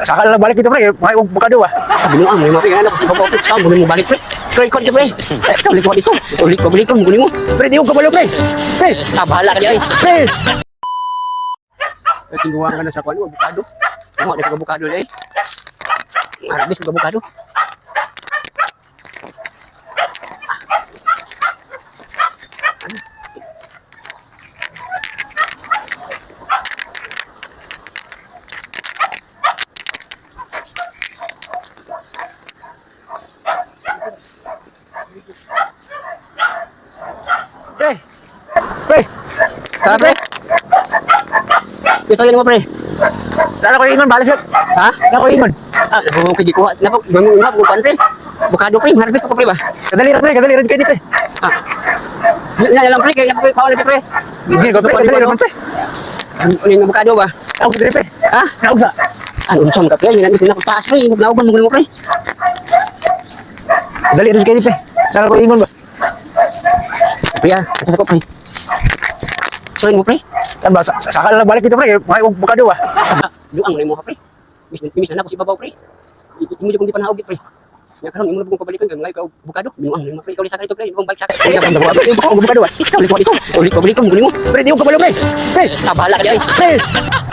Saka lang balik dito, pre. Mga abukado ba? Ah, binuang mo pre, ano ko ko sa mo mo balik, pre. Pre, kon pre. Eh, ikaw liko dito. Ulit ko balik ko mo. Pre, di ko kabalo, pre. Pre, Ah, bahala ka di ay. Pre. Tingguan ka na sa kuan, abukado. Mo di ko abukado di. Harvest ko abukado. Pre. Pre. Ha, pre? Ito yun mo, pre. Lala ko ingon, balas yun. Ha? Lala ko ingon. Ah, kung kay gikuha na po, ganun nga ko pre. Bukado, pre, harvest ko, pre ba? Kadali ra, pre, kadali ra kay pre. Ah. Na lang, pre, kay na ko pa pre. Sige, go, pre, kadali ra man, pre. Ano yung abukado ba? Ako diri, pre. Ha? Naugsa. Ano unsa man ka, pre? Ginamit ko na ko taas, pre, nauban mo pre. Kadali ra kay pre. Lala ko ingon ba? Pre, ah, ito ko, pre. So mo, pre. Kan ba saka lang balik dito, pre. Mga abukado ba? Ah, duang na mo pre. Mis mis na ko si babaw, pre. Imo jud kong gipanahog pre. Nya karon imo na kong pabalikan kay mga ikaw bukado. Binuang na mo, pre, ikaw sa dito, pre, imong balik sa. Kaya kan ba? Abukado ba? Ikaw liko dito. Ulit ko balik ko mo. Pre, di ko kabalo, pre. Pre. Ah, bahala ka di ay. Pre.